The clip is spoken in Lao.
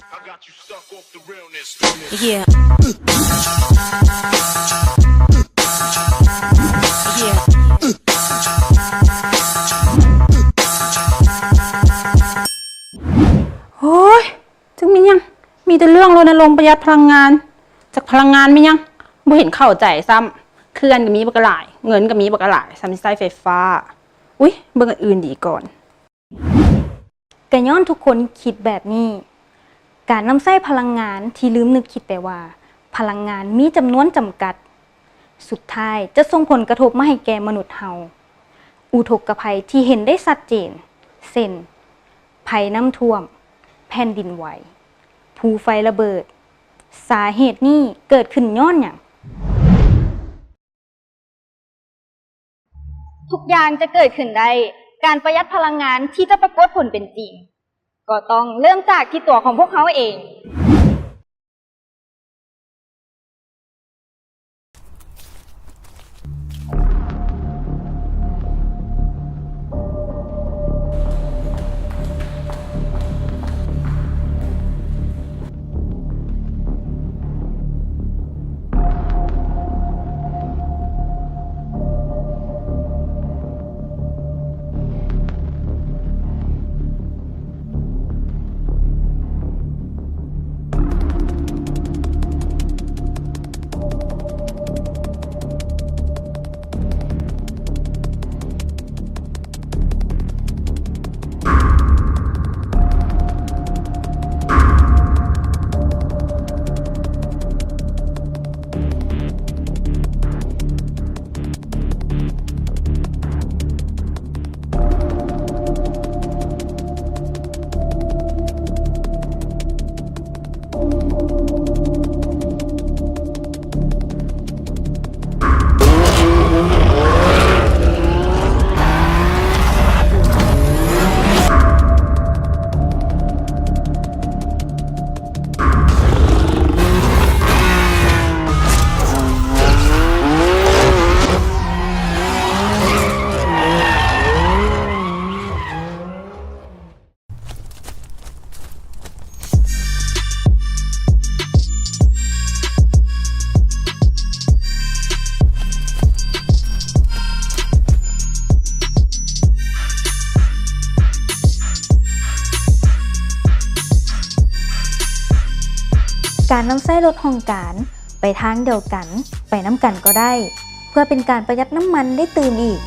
I got you stuck off the realness. Yeah. Yeah. ໂອ້ຍ ຈັກແມ່ນຫຍັງ ມີແຕ່ເລື່ອງລົນະລົງປະຢັດພະລັງງານ ຈັກພະລັງງານແມ່ນຫຍັງ ບໍ່ເຫັນເຂົ້າໃຈຊ້ຳ ເຂື່ອນກໍມີບັກຫຼາຍ ເງິນກໍມີບັກຫຼາຍ ສ່ຳຊິໃຊ້ໄຟຟ້າ ອຸ້ຍ ເບິ່ງອັນອື່ນດີກ່ອນ. ກະຍ້ອນທຸກຄົນຄິດແບບນີ້ ການນຳໃຊ້ພະລັງງານທີ່ລືມນຶກຄິດໄປວ່າ ພະລັງງານມີຈຳນວນຈຳກັດ ສຸດທ້າຍຈະສົ່ງຜົນກະທົບມາໃຫ້ແກ່ມະນຸດເຮົາ. ອຸທົກກະໄພທີ່ເຫັນໄດ້ຊັດເຈນ ເຊັ່ນ ໄພນ້ຳຖ້ວມ, ແຜ່ນດິນໄຫວ, ພູໄຟລະເບີດ. ສາເຫດນີ້ເກີດຂຶ້ນຍ້ອນຫຍັງ? ທຸກຢ່າງຈະເກີດຂຶ້ນໄດ້, ການປະຢັດພະລັງງານທີ່ຈະປາກົດຜົນເປັນຈິງ ກໍຕ້ອງເລີ່ມຈາກທີ່ຕົວຂອງພວກເຮົາເອງ. ການນຳໃຊ້ລົດຫ້ອງການໄປທາງດຽວກັນ, ໄປນຳກັນກໍໄດ້ ເພື່ອເປັນການປະຢັດນ້ຳມັນໄດ້ຕື່ມອີກ.